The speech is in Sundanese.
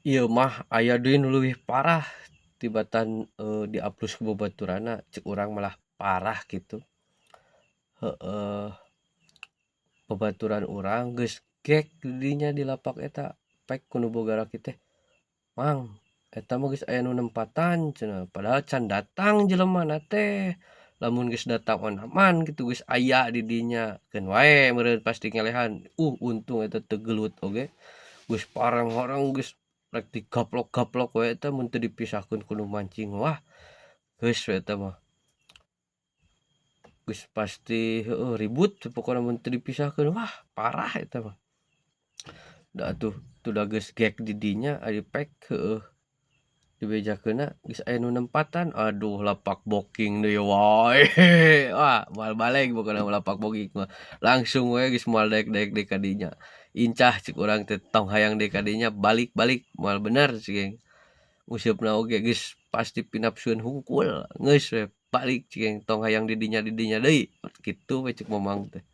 Ieu mah aya deui nu leuwih parah tibatan diaplus ku babaturanna, ceuk urang malah parah kitu. Heeh, babaturan urang geus gek di dinya di lapak eta, pek ku nu boga rakit teh, "Mang, eta mah geus aya nu nempatan," cenah, padahal can datang jelemana teh. Lamun geus datang onaman kitu geus aya di dinya, keun wae meureun pasti ngelehan. Untung eta teu gelut oge, geus pareng-horeng, geus rek digaplok-gaplok we eta mun teu dipisahkeun ku nu mancing, wah geus we eta mah. Geus pasti, heueuh, ribut pokona mun teu dipisahkeun, wah parah eta mah. Da atuh tuh da geus gek di dinya ari pek, heueuh, dibejakeunna geus aya nu nempatan, aduh, lapak booking deui wae, wah moal baleg pokona mah lapak booking mah, langsung we geus moal daek-daek deui ka dinya. "Incah," ceuk urang teh, "tong hayang deui ka dinya, balik balik, moal bener," cek. Nguseupna oge geus pasti pinapsueun hungkul, geus we balik cing, tong hayang di dinya deui, kitu we ceuk mamang teh.